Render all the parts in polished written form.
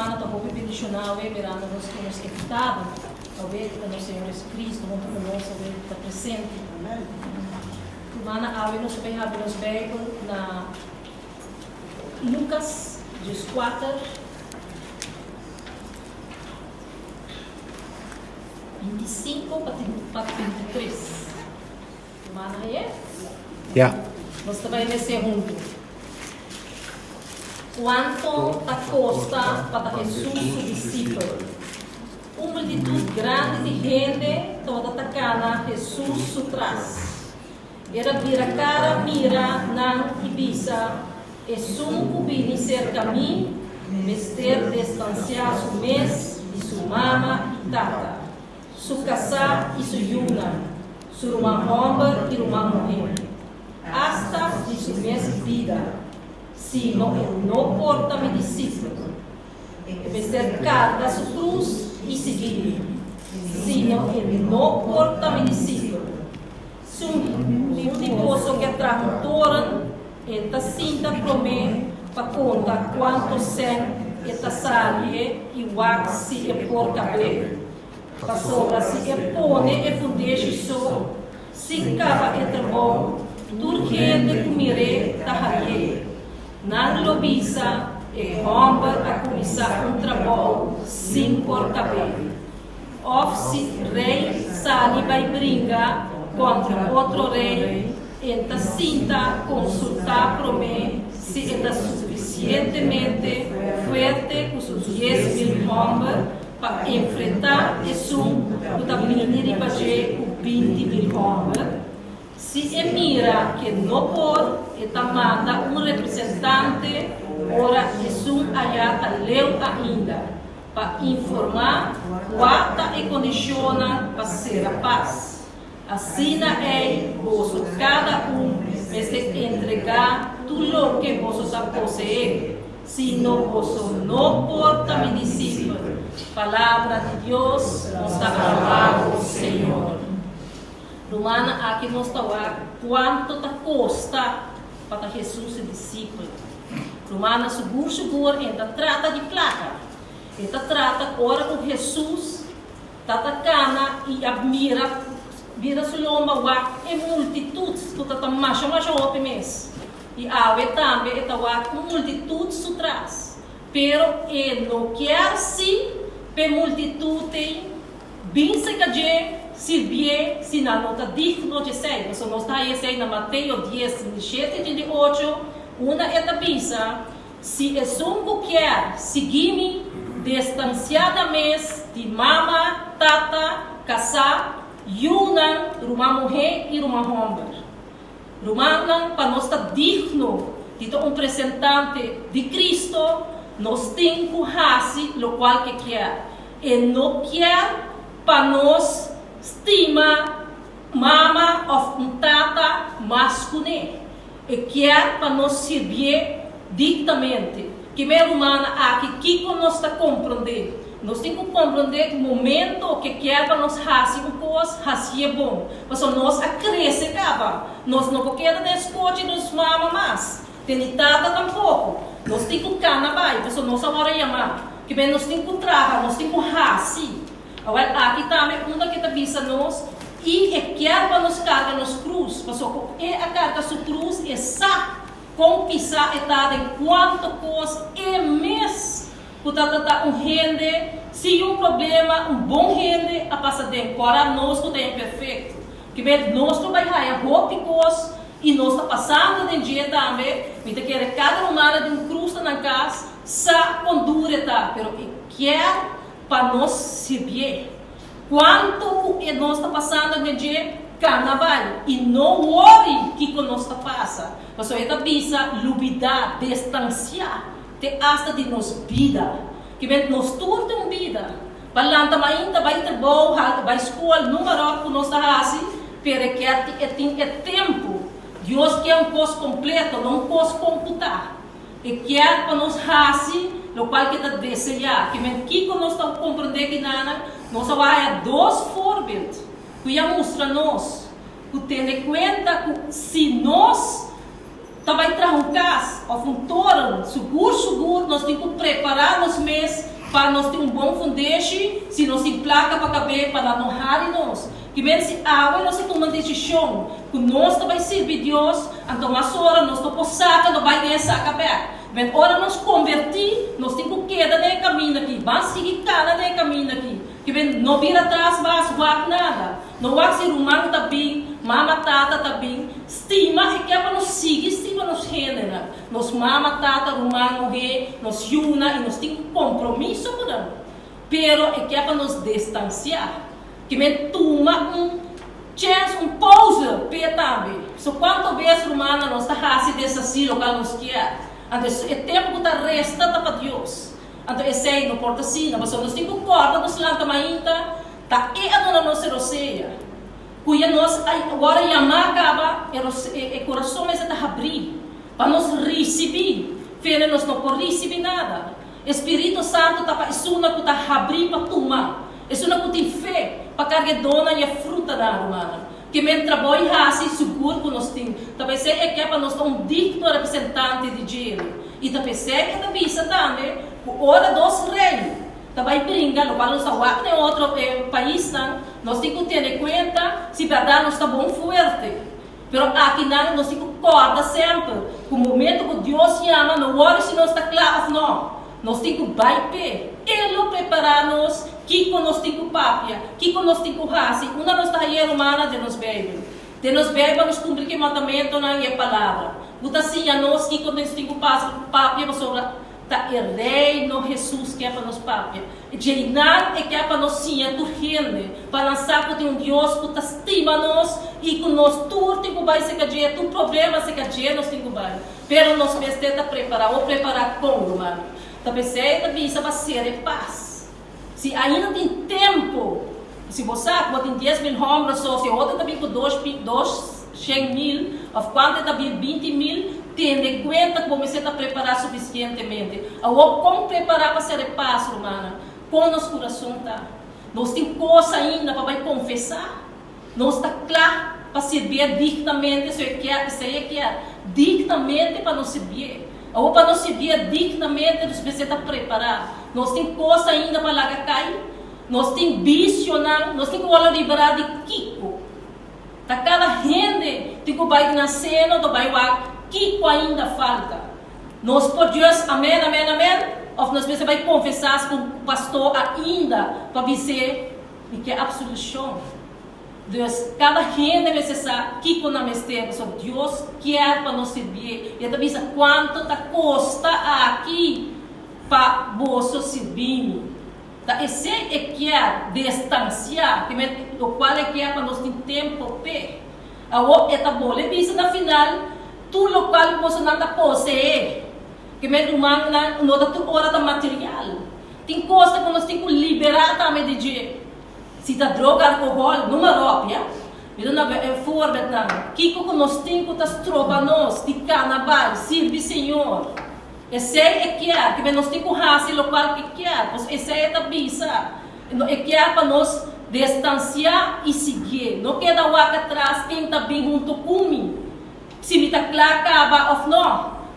Rumannan ta hopi bendishoná awe mirando nos ku nos invitado awe ku ta nos Señor Jesucristo huntu ku nos awe ku ta presente. Rumannan awe nos ta bai habri nos Bijbel na Lucas 14, 25 pa 33. Rumannan haye? Ya. Nos ta bai lese huntu. Kuanto ta kosta pa ta Hesus su disipel? Un multitut grandi di hende tabata ta kana Hesus su tras. El a bira kara mira nan i bisa, Esun ku bini serka mi mester distansiá su mes di su mama i tata, su kasá i su yunan, su ruman hòmber i ruman muhé, asta di su mes bida, sino e no por ta mi disipel. E mester karga su krus i sigui mi, sino e no por ta mi disipel. Si un di boso ke traha un toren, e ta sinta promé pa konta kuantu sèn e ta sali i wak si e por kab'é. Pasobra si e pone e fundeshi so, sin kaba e trabou, tur hende ku mir'é ta harié. Nan lo bisa, E hòmber a kuminsá un trabou sin por kab'é. Òf si rei sali bai bringa kontra otro rei, e ta sinta konsultá promé si e ta sufisientemente fuerte ku su 10,000 hòmber pa enfrentá esun ku ta bini riba dje ku 20,000 hòmber. Si e mira ke no por, e ta manda un representante ora esun ayá ta leu ainda, pa informá kua ta e kondishonnan pa sera pas. Asina ei boso kada un mester entregá tur loke boso ta poseé, sino boso no por ta mi disipel. Palabra di Dios, nos ta alabá bo, Señor. Rumannan, aki nos ta wak kuantu ta kosta pa ta Hesus su disipel. Rumannan, sigur sigur e ta trata di plaka. E ta trata ora ku Hesus ta ta kana i a mira bira su lomba wak e multitut ku ta ta masha masha hopi mes. I awe tambe e ta wak un multitut su tras. Pero e no kier si p'e multitut ei Bin serka dje, sirbié, si nan no ta digno djesei. Pasobra nos ta haña esei na Mateo dies, 37 i 38, unda e ta bisa, Si esun ku kier sigui mi, distansiá nan mes di mama, tata, kasá, yunan, ruman muhé i ruman hòmber. Rumannan, pa nos ta digno di ta un presentante di Cristo, nos tin ku hasi lokual ke kier. E no kier pa nos stima mama of un tata mas kuné. E kier pa nos sirbié diktamente. Kibe rumannan aki kiko nos ta komprondé? Nos tin ku komprondé ku momento ke kier pa nos hasi un kos, hasié bon. Pasobra nos a krese kaba. Nos no por keda den skochi nos mama mas. Te ni tata tampoko. Nos tin ku kana bai, pasobra nos awor a yamá. Kibe nos tin ku traha, nos tin ku hasi. Awel, aki tambe unda ke ta bisa nos, I e kier pa nos karga nos krus, pasobra ku e a karga su krus, e sa kon pisá e ta den kuantu kos e mes ku ta ta ta un hende sin un problema, un bon hende a pasa den. Kòrda nos ku ta imperfekto. Kibe nos lo bai haya hopi kos I nos ta pasando den dje tambe, mi ta kere kada humano di un krus na nan kas sa kon duru e ta, pero e kier pa nos sirbié. Kuantu ku e nos ta pasando den dje, kana bai i no wori kiko nos ta pasa, pasobra e ta bisa lubidá, destansiá te asta di nos bida. Kiben nos tur tin un bida, pa lanta mainta bai trabou, bai skol, numa ròt ku nos ta hasi, Pero e kier tin e tin e tempu. Dios kier un kos kompleto, no un kos komputá. E kier pa nos hasi lokual ke ta deseá. Ke men kiko nos ta komprendé kinanan? Nos a wak dos voorbeeld ku ya mustra nos ku tene kuenta ku si nos ta bai traha un kas òf un toren, sugur sugur nos tin ku prepará nos mes. Pa nos tin un bon fundeshi, si nos tin plaka pa kab'é, pa nan no hari nos. Ki men si awe nos a tuma desishon ku nos ta bai sirbi Dios, anto mas ora nos no por saka no bai den e saka bèk. Men ora nos konvertí, nos tin ku keda den e kaminda akí, ban sigui kana den e kaminda akí. Ki men no bira atras mas, wak nada. No wak si ruman ta bin, mama, tata ta bin. Stima e ke pa nos sigui stima nos hendenan. Nos mama, tata, ruman, muhé, nos yunan i nos tin un kompromiso ku nan. Pero e ke pa nos distansiá. Ke men tuma un chèns, un pouze p'e tambe. So kuantu bes, rumannan, nos ta hasi desasí lokal nos kier? Anto e tempu ku ta resta ta pa Dios. Anto esei no por ta asina, pasobra nos tin ku kòrda nos lanta mainta, ta E a duna nos e rosea. Kuya nos a wòrdu yamá kaba, e kurason mester ta habrí pa nos risibí. Fene nos no por risibí nada. E Spiritu Santu ta pa esunnan ku ta habrí pa tuma, esunnan ku tin fe pa karga e donnan i e frutanan, rumannan. Ke men trabou i hasi sigur ku nos tin. Ta p'esei e ke pa nos ta un digno representante di djele. I ta p'esei e ta bisa tambe ku ora dos rei ta bai bringa, lokual nos ta wak den otro paisnan, nos tin ku tene kuenta si bèrdat nos ta bon fuerte. Pero akinan nos tin ku kòrda semper ku momentu ku Dios yama no wòri si nos ta kla òf nò. Nos tin ku bai p'e. E lo prepará nos kiko nos tin ku papia, kiko nos tin ku hasi. Unda nos ta haña e rumannan? Den nos Beibel. Den nos Beibel nos kumpli ku e mandamentonan i e Palabra ku ta siña nos kiko nos tin ku papia pasobra Ta e Reino Hesus ke pa nos papia. Djeinan e ke pa nos siña tur hende, pa nan sa ku tin un Dios ku ta stima nos i ku nos tur tin ku bai serka dje, tur problema serka dje nos tin ku bai. Pero nos mester ta prepará. Bo prepará kon, ruman? Ta p'esei ta bisa pa sera e pas. Si ainda tin tempu, si bo sa ku bo tin 10,000 hòmber so, si otro ta bin ku dos 200,000 òf kuantu e ta bin, 20,000, tene kuenta ku bo mester ta prepará sufisientemente. Awor, kon prepará pa sera e pas, rumannan? Kon nos kurason ta? Nos tin kos ainda pa bai konfesá? Nos ta kla pa sirbié dignamente, si e kier, esei e kier, dignamente pa nos sirbié. Awor pa nos sirbié dignamente nos mester ta prepará. Nos tin kos ainda pa laga kai? Nos tin bisionan? Nos tin ku wòrdu liberá di kiko? Ta kada hende tin ku bai di nan seno ta bai wak kiko ainda falta. Nos por just amen, amen, amen? Òf nos mester bai konfesá ku pastor ainda pa bis'é? Mi ke absolushon. Dus, kada hende mester sa kiko nan mester, pasobra Dios kier pa nos sirbié. I e ta bisa, Kuantu ta kosta aki pa boso sirbi mi? Ta esei e kier destansiá, ke men lokual e kier pa nos tin tempu p'e. Awor e ta bole bisa na final, Tur lokual ku bosonan ta poseé, ke men rumannan, no ta tur ora ta material. Tin kosnan ku nos tin ku liberá tambe di dje. Si ta droga, alkohòl, numa ròp, ya. Mi ta nabia e voorbeeldnan. Kiko ku nos tin ku ta stroba nos di kana bai sirbi Señor? Esei e kier, kibe nos tin ku hasi lokual ku e kier. Pasobra esei e ta bisa. E kier pa nos destansiá i siguié. No keda wak atras ken ta bin huntu ku mi. Si mi ta kla kaba of no.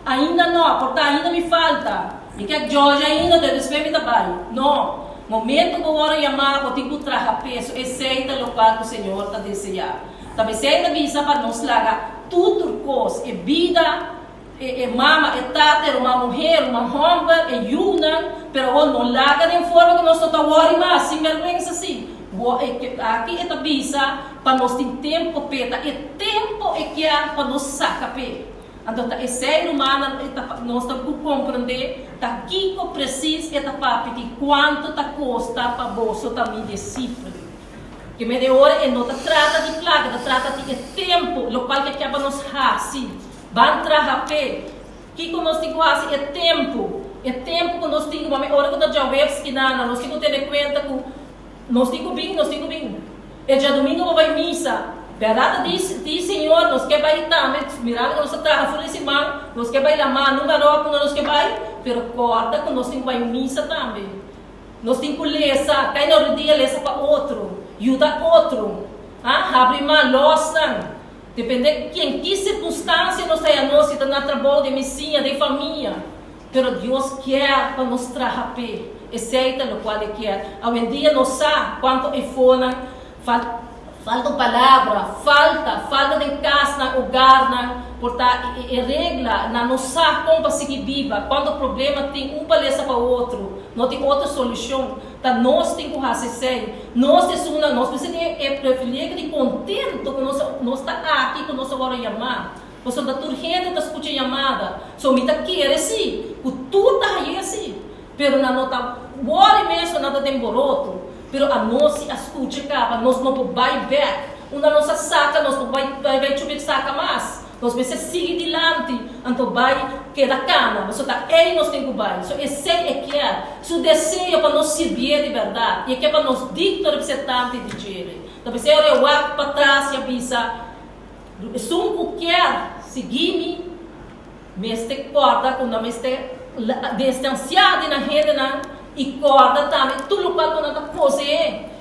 Ainda no, por ta ainda mi falta. Mi kek George ainda, te despues mi ta bai. No. Momento bo wòrdu yamá, bo tin ku traha peso. Esei ta lokual ku Señor ta deseá. Ta p'esei ta bisa pa nos laga tur tur kos, e bida, e e mama, e tata, e ruman muhé, e ruman hòmber, e yunan, pero awor no laga den forma ku nos no ta wòri mas, sin bèrgwensa si. Bo e aki e ta bisa pa nos tin tempo p'e, ta e tempo e kier pa nos saka p'e. Anto ta esei rumannan e ta nos ta ku komprendé ta kiko presis e ta papia ki kuantu ta kosta pa boso ta mi disipel. Ke men e ora e no ta trata di plaka, ta trata di e tempo lokual ke kier pa nos hasi. Ban traha p'e. Kiko nos tin ku hasi e tempu? E tempu ku nos tin ku mami ora ku ta djaweps kinana nos tin ku tene kuenta ku nos tin ku bin, nos tin ku bin. E djadumingu bo bai misa. Bèrdat ta di di Señor nos ke bai tambe mirando ku nos ta traha ful di siman nos ke bai lamá nunka ròk unda nos ke bai pero kòrda ku nos tin ku bai misa tambe. Nos tin ku lesa, kai na rudia lesa pa otro, yuda otro, ha habri man lòs nan. Depende ken ki sirkunstansia nos ta ya nos, si ta na trabou, den misiña, den famia. Pero Dios kier pa nos traha p'e. Esei ta lokual e kier. Awendia nos sa kuantu efonan fal falta un palabra, falta, falta den kasnan, ogarnan, por ta e regla, nan no sa kon pa sigui biba, kuantu problema tin un pa lesa pa otro, no tin otro solushon. Ta nos tin ku hasi esei. Nos esunnan, nos mester tin e privilegio di kontento ku nos nos ta aki, ku nos a wòrdu yamá. Pasobra ta tur hende ta skucha yamada. So mi ta kere si ku tur ta haye si, pero nan no ta wòri mes o nan ta den boroto. Pero anos si a skucha kaba, nos no por bai bèk. Unda nos a saka, nos no por bai bai chubik saka mas. Nos mester sigui dilanti, anto bai keda kana, pasobra ta ei nos tin ku bai. So esei e kier. Su deseo pa nos sirbié di bèrdat, i e ke pa nos digno representante di djere. Ta p'esei ora e wak patras i a bisa, Esun ku kier sigui mi mester kòrda ku nan mester distansiá di nan hendenan i kòrda tambe tur lokual ku nan ta poseé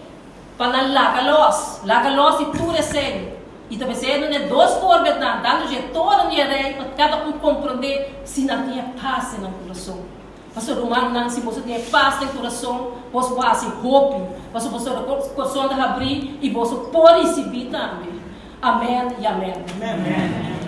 pa nan laga lòs, laga lòs di tur esei. I ta p'esei duna e dos voorbeeldnan, dando dje toren di e rei pa kada un komprondé si nan tin e pas den nan kurason. Pasobra rumannan, si boso tin e pas den kurason, boso por hasi hopi, pasobra boso kurason ta habrí i boso por risibí tambe. Amèn i amèn. Amèn.